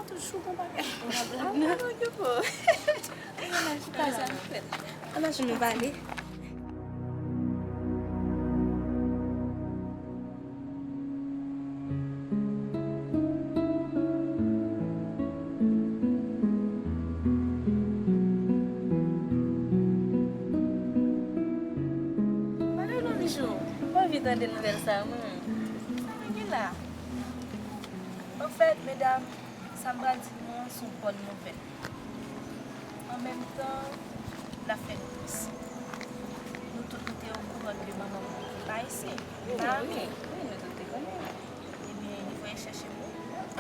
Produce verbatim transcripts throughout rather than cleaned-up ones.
Toujou gon bagay. Ou pa blag, non? Ou pa blag, non. Ala, chita la. Ala, chita la. Ala, chita la. Ann pale. Pale non, Michou. Mwen anvi tande nouvèl sa, mwen. Sa vin gen la? Anfèt, medam, sa m pral di nou an se yon bòn nouvèl. An menm tan, l ap fè nou tris. Nou tout nou te okouran ke manman mwen pa isi. Li pa la menm. Wi, wi, nou tout te konnen. Ebyen, li voye chèche m wi.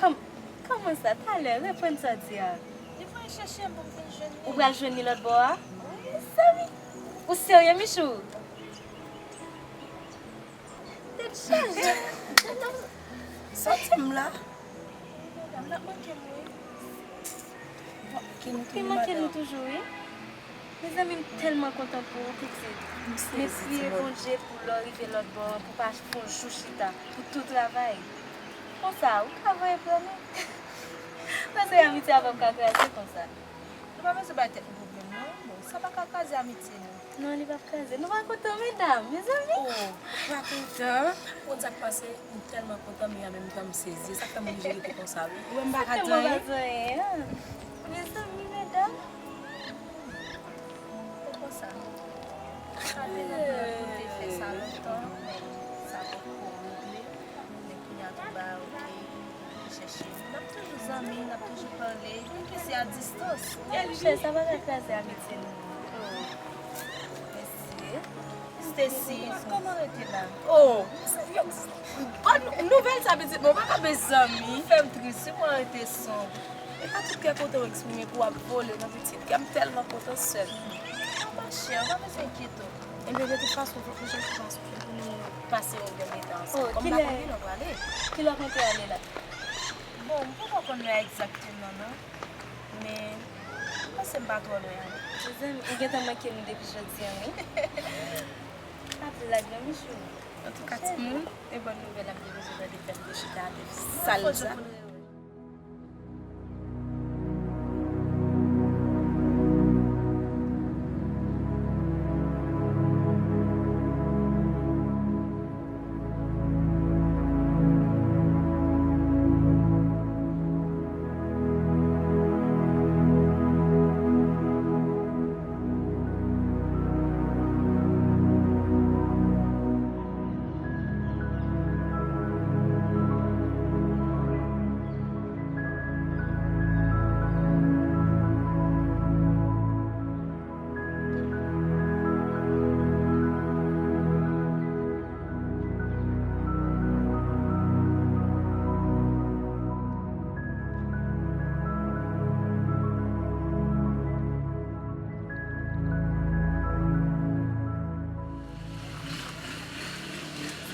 Kòm-, kòman sa? Talè, reprann sa w di a. Li voye chèche m pou m vin jwenn li. Ou pral jwenn li lòt bò a? Wi, mezanmi. Ou serye, Michou? Tèt chaje. Sòti m la. Medam, n ap manke m wi. Li manke nou toujou, wi. Mezanmi, m tèlman kontan pou ou, pitit. M priye Bondye pou lè w rive lòt bò an, pou w pa fè yon jou chita, pou tou travay. Konsa, ou ka voye pran nou. Paske amitye a p ap ka kraze konsa. Nou pa bezwen bay tèt nou pwoblèm, non. Bon, sa pa ka kraze amitye nou. Non, li p ap kraze. Nou pa kontan, medam, mezanmi. Oh, ou pa kontan? Ou konn sa k pase? M tèlman kontan, men an menm tan, m sezi. Sa k fè m oblije rete konsa, wi. Ou wè m pa ka di anyen. Mezanmi, medam. Se konsa. Sa te nan plan pou te fè sa lontan, men sa poko regle. Men kounye a tou ba, oke, chèche. N ap toujou zanmi, n ap toujou pale, menm ke se a distans. Monchè, sa pa ka kraze amitye nou. Oh. Mesye. Stacy, kòman rete la? Oh, bòn nouvèl sa, pitit mwen, ou pa ka bezwen zanmi. Ou fè m tris, wi, mwen rete sonb. E pa tout kè kontan w eksprime pou w ap vole, non, pitit. Kè m tèlman kontan, sè m. Non, machè, ou pa bezwen enkyete w. Ebyen, de tout fason, fòk nou chèche fason pou nou pase yon bèl eta ansanm. Oh, kòm m pa konn kilè w prale. Kilè w konte ale la? Bon, m poko konn lè a egzakteman, non. Men, m panse m pa twò lwen ale. Mezanmi, ou gentan manke nou depi jodi a, wi. Pa blag, non, Michou. Antouka, timoun, e bòn nouvèl la m te bezwen tande, fè m te chita atè sal sa.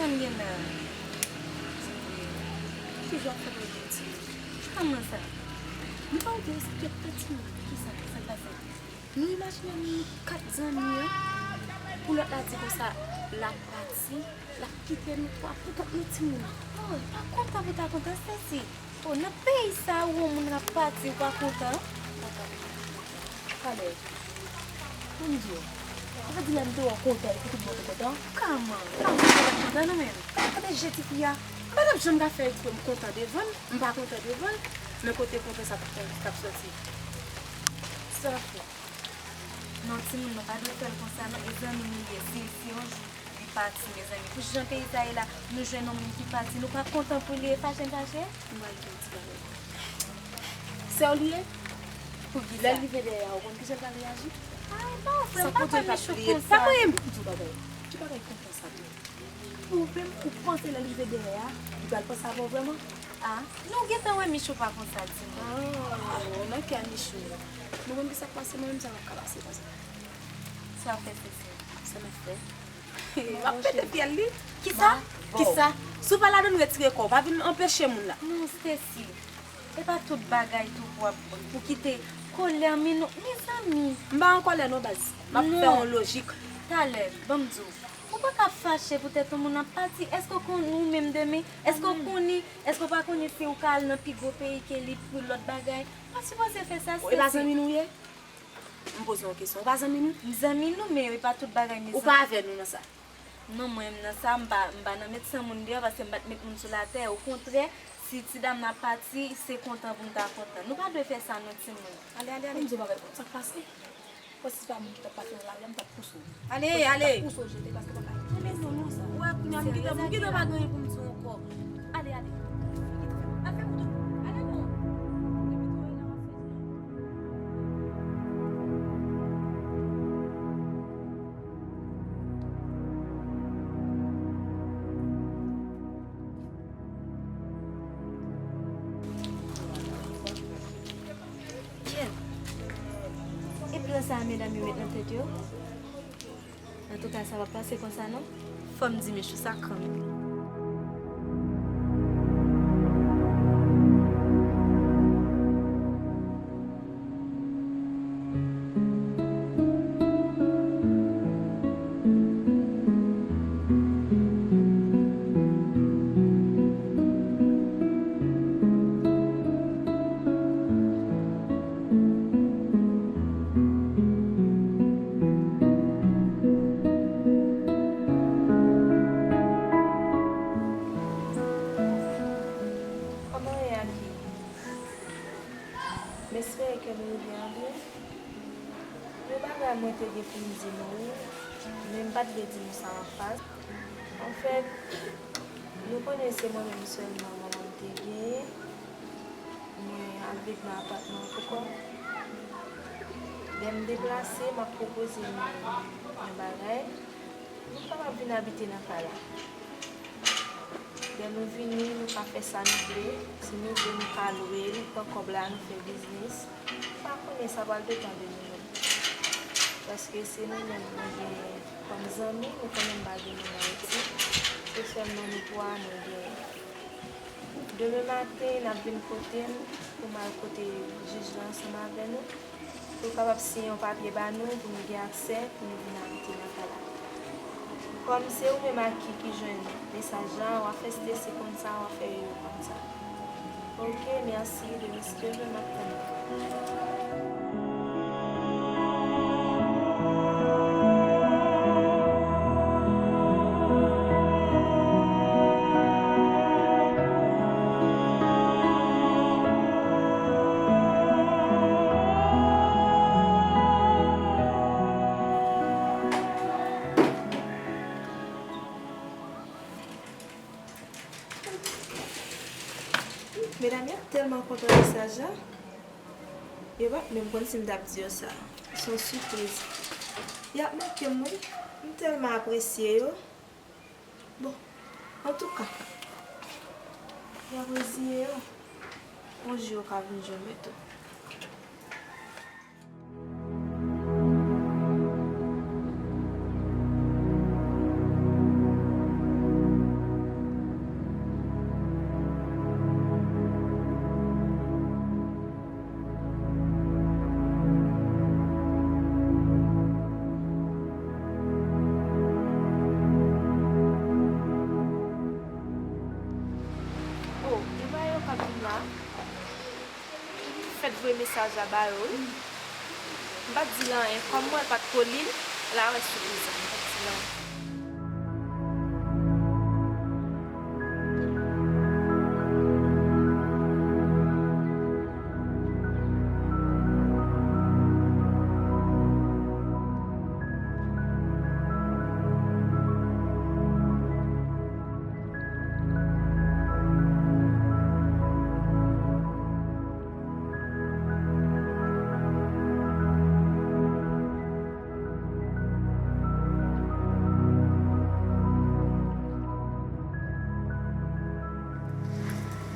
Sa n gen la? Timoun, toujou ap fè mwen piti. Kòman sa? Nou pa wè se kèk tan timoun, kisa, sa k pase? Nou imajine nou kat zanmi an, pou lòt la di konsa l ap pati, l ap kite nou pou ap kontan nou timoun. Oh, pa kontan pou ta kontan, Stacy. Oh, nan peyi sa a, ou wè yon moun ap pati, ou pa kontan? Talè, pou m di w, ou pa di lè m te wè w kontan, epi tout moun te kontan? Kòman? Kòman m te kontan nan men m? Gade je tifi a. M pa t ap janm ka fè eksprè m kontan devan l, m pa kontan devan l, men kote kontan sa t ap, t ap sòti? Sa fè. Non, timoun, nou pa dwe fè l konsa, non. E zanmi nou ye. Si, si yon jou li pati, mezanmi. Pou jan peyi sa ye la, nou jwenn yon moun ki pati, nou pa kontan pou li, e fache n fache? M pral di w ti bagay. Sè w li ye? Poukisa? Lè l rive dèyè a, ou konn kijan l pral reyaji? Ay, non, frè m, pa pran Michou konsa. Pa mwen menm ki di w bagay. Ki bagay kontan sa tou? Ou menm, ou panse lè l rive dèyè a, li pral panse avè w vrèman? Ah, nou gentan wè Michou pa konsa, timoun. Ah, nan kè Michou. Nou konn ki sa k pase, mwen menm sa m ap ka pase konsa. Sa w fè, Stacy? Sa m ap fè? M ap pete fyèl li. Kisa? Kisa? Si w pa ladann, retire kò w. Pa vin anpeche moun la. Non, Stacy. E pa tout bagay tou pou w ap, pou kite kòlè anmen nou. Mezanmi. M pa an kòlè non, baz. M ap fè yon lojik. Talè, ban m di w. Ou pa ka fache poutèt yon moun ap pati. Èske w konn ou menm demen? Èske w konnen? Èske w pa konnen si ou ka al nan pi gwo peyi ke li pou lòt bagay? Ou pa sipoze fè sa, Stacy. E pa zanmi nou ye? M poze yon kesyon. Ou pa zanmi nou? M zanmi nou, men e pa tout bagay, men zanmi. Ou pa avè nou nan sa? Non, mwen menm nan sa, m pa, m pa nan met san moun deyò, paske m pa t met moun sou latè. Okontrè, si ti dam nan ap pati, se kontan pou m ta kontan. Nou pa dwe fè sa, non, timoun. Ale, ale, ale. Kòm di w pa bay kont, sa k pase? Fò si se pa moun ki t ap pase nan lari a, m t ap pouse w. Ale, ale. M t ap pouse w jete paske w pa ka kenbe non, non, sa. Ou wè, kounye a m gentan, m gentan pa gen anyen pou m di w ankò. Ale, ale. Al fè moto. Ale, non. Depi tou wè la w ap fè sa. Kèt! E plan sa a medam yo met nan tèt yo? Antouka, sa p ap pase konsa non. Fò m di Michou sa kanmenm. Kòman w ye, Aki? M espere ke nou rive an byen. Yon bagay mwen te gen pou m di nou, wi, men m pa t vle di nou sa anfas. Anfèt, nou konnen se mwen menm sèlman manman m te genyen. Mwen ap viv nan apatman an pou kò m. Lè m deplase, m ap pwopoze nou yon bagay. Nou kapab vin abite nan kay la. Lè nou vini, nou ka fè sa nou vle. Si nou vle, nou ka lwe l, pran kòb la, nou fè biznis. Ou pa konnen, sa pral depann de nou menm. Paske se nou menm nou gen kòm zanmi, nou konnen m pa gen moun Ayiti. Se sèlman nou twa nou gen. Demen maten, n ap vin kote m pou m al kote jij la ansanm avè nou, pou l kapab siyen yon papye ba nou, pou nou gen aksè, pou nou vin abite nan kay la. Kòm se ou menm Aki ki jwenn mesaj la, w a fè Stacy konn sa, w a fè Yoyo konn sa. Oke, mèsi, de respè, m ap tann ou. Medam, y ap tèlman kontan mesaj la. Yo p ap menm konn si m t ap di yo sa. Se yon sipriz. Y ap manke m, wi. M tèlman apresye yo. Bon, antouka, y ap reziye yo. Yon jou yo ka vin jwenn mwen tou. Oh, gen bagay yo k ap vin la. Fèt voye mesaj la ba yo, wi. M pa t di l anyen, kòm m wè l pa t ko li m, la wè sipriz la, m pa t di l anyen.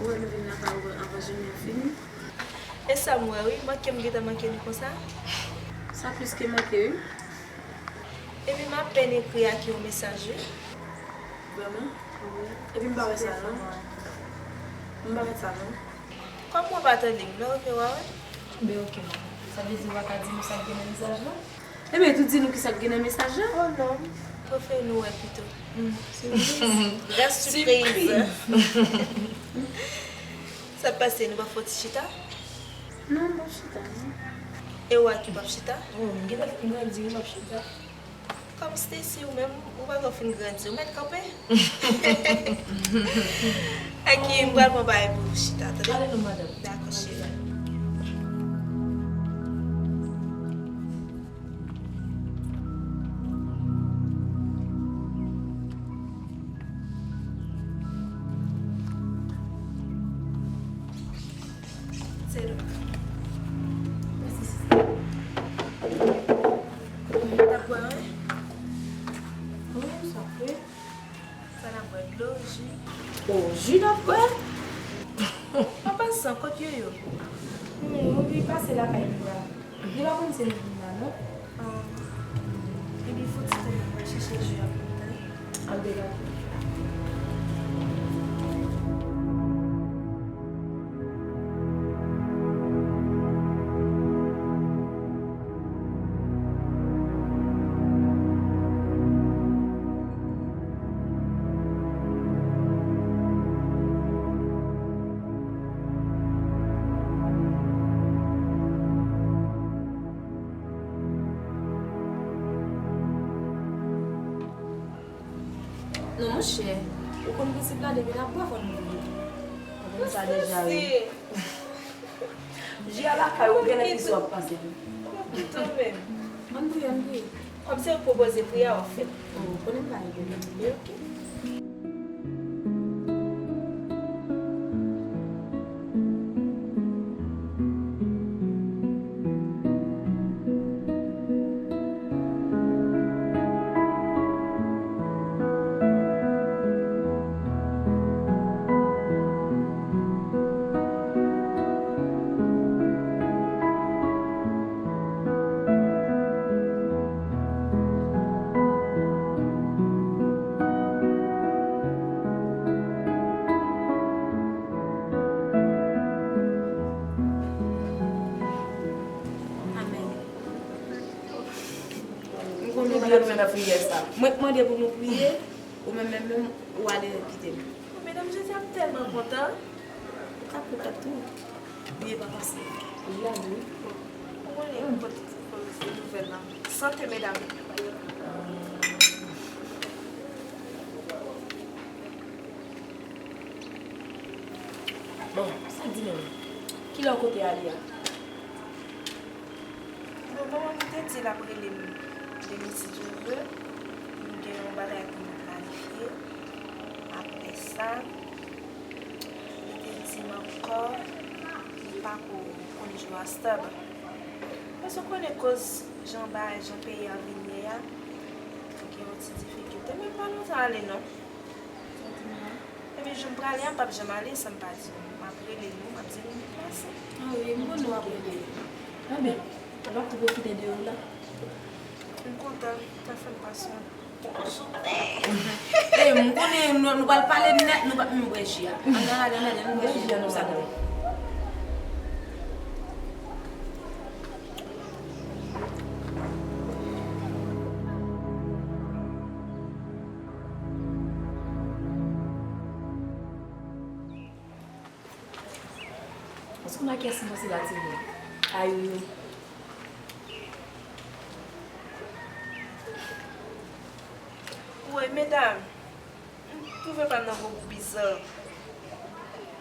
Ou wè nou vin lakay ou anvan jounen an fini? E sa m wè wi, manke m gentan manke nou konsa. Sa plis ke manke wi. Epi m apèn ekri Aki yon mesaj wi. Vrèman? Wi. Epi m pa wè sa non. M pa wè sa non. Kòm mwen pa tande m, lè w rive w a wè. Ben oke manman. Sa vle di w pa ka di nou sa k gen nan mesaj lan? Ebyen, tou di nou kisa k gen nan mesaj la. Oh non, prefere nou wè pito. Gran sipriz. Sa k pase, nou pa fè yon ti chita? Non, m p ap chita, non. E ou a ki p ap chita? Oh, m gentan fin grandi, m p ap chita. Kòm Stacy, ou menm, ou pa t fin grandi, ou mèt kanpe. Aki, m pral pran bagay pou ou chita, tande? Ale non, madanm. Dakò, cheri. Se dlo. Mèsi, sista. Ou t ap bwè, wi? Wi, m swaf, wi. Sa n ap bwè, dlo, ji? O, ji n ap bwè? An pasan, kot Yoyo? Hmm, ou li pase lakay li la. Li pa konn si nou vin la, non. An, epi fouti tounen pou l chèche ji a pou nou, tande. An, dega. Non, monchè, ou konn prensip la, depi n ap bwè, fò n bliye. Ou konn sa deja, wi. Ji a lakay ou, genlè ki sa w ap panse tou. Ou pa kite w menm. Ann priye, ann priye. Kòm se ou k pwopoze priye a, w ap fè l. Oh, konnen m pa gen pwoblèm priye, oke. Amèn. M konnen ou bliye nou nan priyè sa. Mwen k mande pou nou priye, ou menm, menm, menm, ou ale kite m. Medam, jodi a m tèlman kontan. Ou ka kontan tou. Byen pa pase. Ou la, wi. Ou konnen, kote se nouvèl la. Sante, medam. Bon, sa k di menm? Kilè w kote ale a? Bon, manman m te di l ap rele m demen si Dye vle. Nou gen yon bagay pou nou planifye. Apre sa, li te di m ankò li pa ko konn jou a stable. Paske w konnen koz jan bagay, jan peyi a vin ye a, gen yon ti difikilte. Men pa lontan ale non. Sa w di m la? Ebyen, jou m prale a, m p ap janm ale san m pa di w. M ap rele nou, m ap di nou deplase. Ah wi, m konnen w ap rele. Enben, w ap tou pwofite de ou la. M kontan, sa fè m pase yon bon jounen. Eh, m konnen nou, nou pral pale nèt, nou p ap menm bwè ji a. Ann al ale, ann ale, ann bwè ji a, nou sa dwe. Èske w konn a kiyès m panse la, timoun? A Yoyo. Woy, medam, m twouve pa m nan gwo gou biza.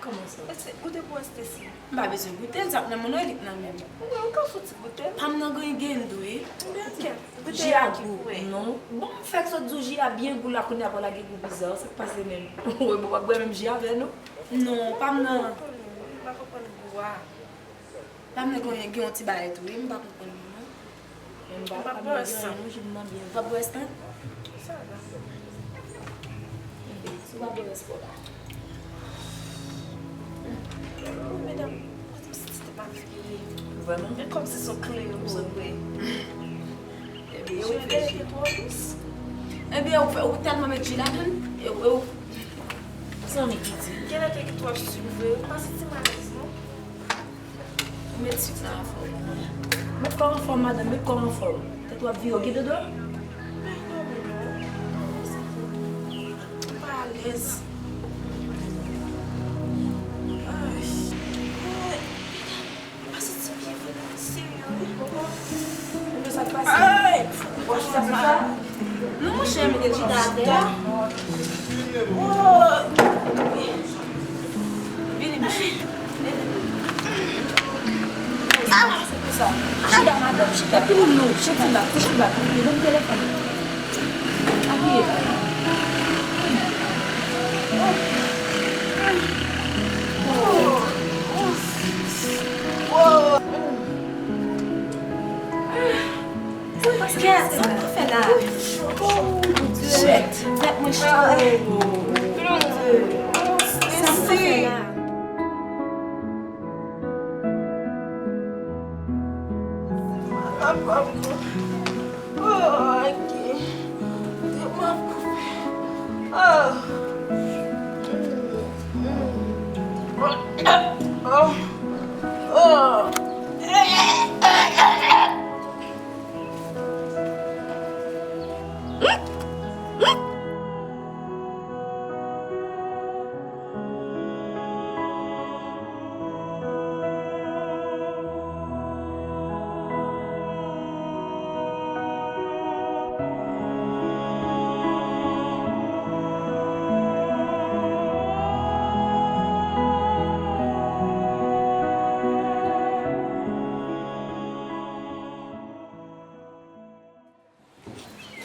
Kòman sa? Èske, goute pou wè, Stacy. M pa bezwen goute l, sa k nan men w, li k nan men m. Wi, ou ka fouti goute l. Pa m nan gen, gen dwe. Ebyen, ok. Goute a ki pou wè. Non. Bon, m fèk sot di w ji a byen gou la, kounye a pou lage gou biza, sa k pase menm? Woy, bon, w ap bwè menm ji avè nou? Non, pa m nan. M pa konprann gou a. Pa m nan gen, gen yon ti bagay tou, wi, m pa konprann li, non. Men m pa, pa m nan gen anyen, non, je m nan byen. W ap bwè stan? Sa va. Enben, si w pa bwè rès pa w la. Medam, mwen santi tèt mwen fini. Vrèman? E kòmsi se yon kleren m sot bwè. Ebyen, ou fè ji. Ebyen, ou fè, ou tèlman met ji ladann, e, e, ou, sa w annik di? Genlè te gen twòp sik vre, ou pa santi m alèz, non? Ou met sik nan afè w. Met kò w anfòm, madanm, met kò w anfòm. W ap vire, oke, Dodo? M pa alèz. Ay. Ay. M pa santi byen vre, non, serye, wi. Ou konn sa k pase? Ay! Ou chita sou sa? Non, monchè, mete l chita atè a. Oh! Vini, monchè. Ah! Se pou sa. Chita, madanm, chita. Epi ou non, chita la, chita la. Epi non, telefòn. Apiye. Kèt, sa w fè la? Oh, Bondye. Tèt mwen cho. Sa w fè la? Oh, ok. Tèt mwen ap koupe. Oh. Oh. Oh.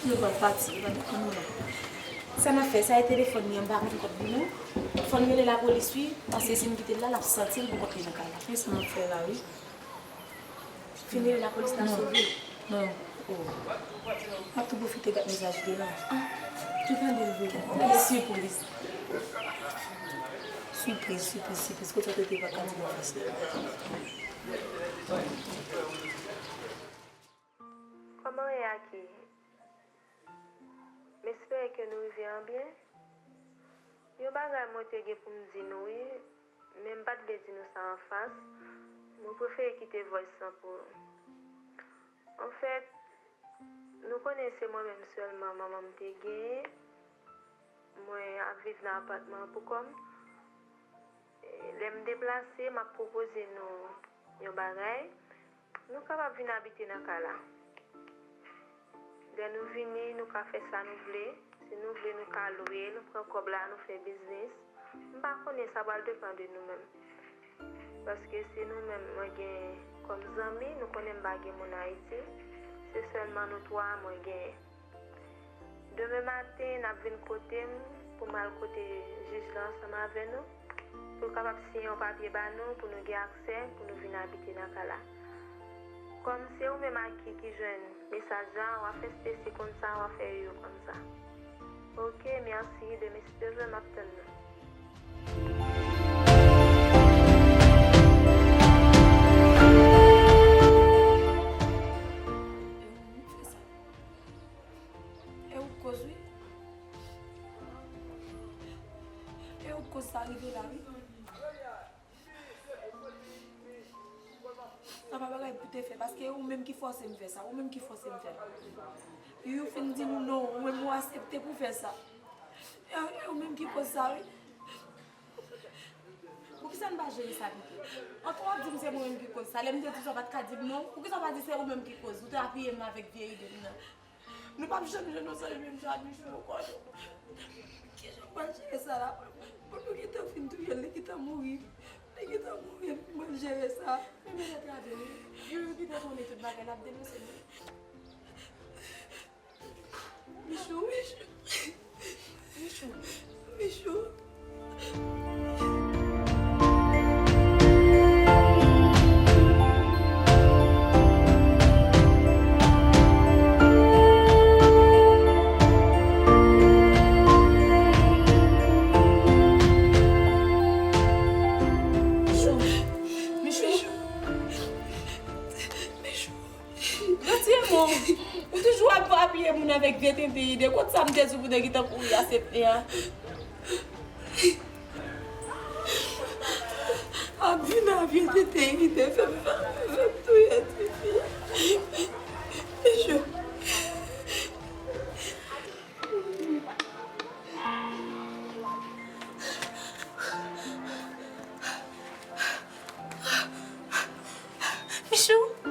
Nou pral pati, nou pa t konn nou la. Sa n ap fè? Sa e telefòn li an, m pa konn kòb li non. Fò n rele lapolis wi, paske si n kite l la, l ap santi l pou kòb li nan kay la. E sa m ap fè la wi. Fin rele lapolis la sove. Non. Oh. M ap tou pwofite gad mesaj li la. Ah, ki tande l vre. Gade sipriz. Sipriz, sipriz, sipriz. Kote w te pa ka di mwen fè sa? Kòman w ye Aki? M espere ke nou rive an byen. Yon bagay mwen te gen pou m di nou wi, men m pa t vle di nou sa anfas. Mwen prefere kite voice lan pou nou. Anfèt, nou konnen se mwen menm sèlman manman m te genyen. Mwen ap viv nan apatman an pou kò m. E, lè m deplase, m ap pwopoze nou yon bagay. Nou kapab vin abite nan kay la. Lè nou vini, nou ka fè sa nou vle. Si nou vle, nou ka lwe l, nou pran kòb la, nou fè biznis. M pa konnen, sa pral depann de nou menm. Paske se nou menm mwen gen kòm zanmi, nou konnen m pa gen moun Ayiti. Se sèlman nou twa mwen genyen. Demen maten, n ap vin kote m pou m al kote jij la ansanm avè nou, pou l kapab siyen yon papye ba nou, pou nou gen aksè, pou nou vin abite nan kay la. Kòm se ou menm Aki ki jwenn mesaj la, w a fè Stacy konn sa, w a fè Yoyo konn sa. Oke, mèsi, demen si Dye vle, m ap tann nou. E ou k koz wi. E ou k koz sa rive la wi. Sa pa bagay pou te fè, paske e ou menm ki fòse m fè sa, ou menm ki fòse m fè l. Youyou fin di nou non, ou menm ou aksepte pou fè sa. E, e ou menm ki koz sa wi. Poukisa n pa jere sa pito? Antan w ap di m se mwen menm ki koz sa, lè m te di w sa w pa t ka di m non, poukisa w pa di se ou menm ki koz, ou te apiye m avèk vye ide m nan. Nou p ap janm jwenn yon zanmi menm jan ak Michou ankò non. Kijan m pral jere sa la? Pou nou gentan fin touye l, li gentan mouri. Li gentan mouri epi mwen jere sa. Men mete travè wi. Youyou gentan konnen tout bagay, l ap denonse nou. Michou, Michou. Michou. Michou. Michou. Michou. Michou. Retire men w. Ou toujou ap apiye moun avèk vye tenten ide. Kot sa m te di w pou nèg ki tankou w aksepte a? Ap vin a vye tenten ide. Fè m, fè m, fè m touye tifi a. Michou. Chou.